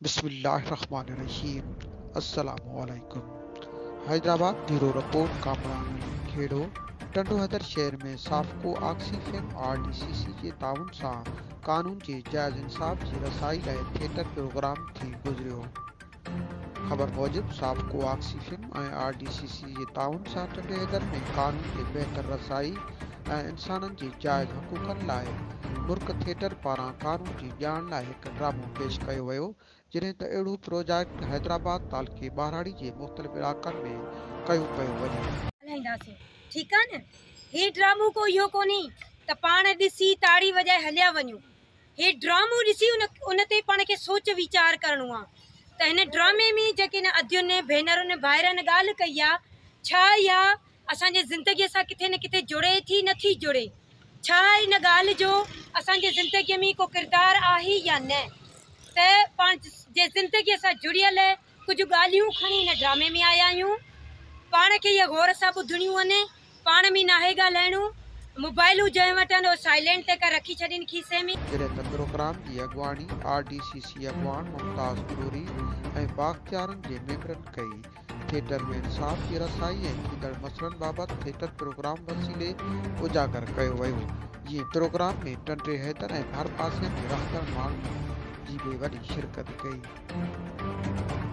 بسم الله الرحمن الرحيم السلام عليڪم حيدرآباد بيورو رپورٽ ڪامران علي کهڙو ٽنڊوحيدر شهر ۾ سافڪو آڪسيفيم آر ڊي سي سي جي تعاون سان قانون جي جائز انصاف جي رسائي لاء ٿيٽر پروگرام ٿي گذريو خبر موجب سافڪو آڪسيفيم ۽ آر ڊي سي سي جي تعاون سان ٽنڊوحيدر ۾ قانون جي بهتر رسائي ۽ انسانن جي جائز حقوقن لاء مرڪ ٿيٽر پاران قانون جي ڄاڻ لاء هڪ ڊرامو پيش ڪيو ويو، جڏهن ته اهڙو پروجيڪٽ حيدرآباد تعلقي ٻهراڙي جي مختلف علائقن ۾ ڪيو پيو وڃي. ڳالهائينداسين ٺيڪ آ نه هي ڊرامو ڪو اهو ڪونهي ته پاڻ ڏسي تاڙي وڄائي هليا وڃون هي ڊرامو ڏسي ان ان تي پاڻ کي سوچ ويچار ڪرڻو آ ته هن ڊرامي ۾ جيڪي هن ادين ڀينرن ڀائرن ڳالهه ڪئي آ ڇا اها اسان جي زندگيء سان ڪٿي نه ڪٿي جڙي ٿي نه ٿي جڙي؟ ڇا ان ڳالهه جو اسان جي زندگيء ۾ ڪو ڪردار آهي يا نه؟ ته پاڻ جي زندگيء سان جڙيل ڪجهه ڳالهيون کڻي هن ڊرامي ۾ آيا آهيون. پاڻ کي اهي غور سان ٻڌڻيون آهن. پاڻ ۾ ناهي ڳالهائڻو. موبائلون جنهن وٽ آهن اهي سائلينٽ تي ڪري رکي ڇڏين کيسي ۾. جڏهن ته پروگرام جي اڳواڻي آر ڊي سي سي اڳواڻ ممتاز ڪلوري ۽ بااختيارن جي ميمبرن ڪئي. ٿيٽر ۾ انصاف جي رسائي ۽ ٿيندڙ مسئلن بابت ٿيٽر پروگرام وسيلي اجاگر ڪيو ويو، جيئن پروگرام ۾ ٽنڊي حيدر ۽ ڀرپاسي ۾ رهندڙ ماڻهن جي به وڏي شرڪت ڪئي.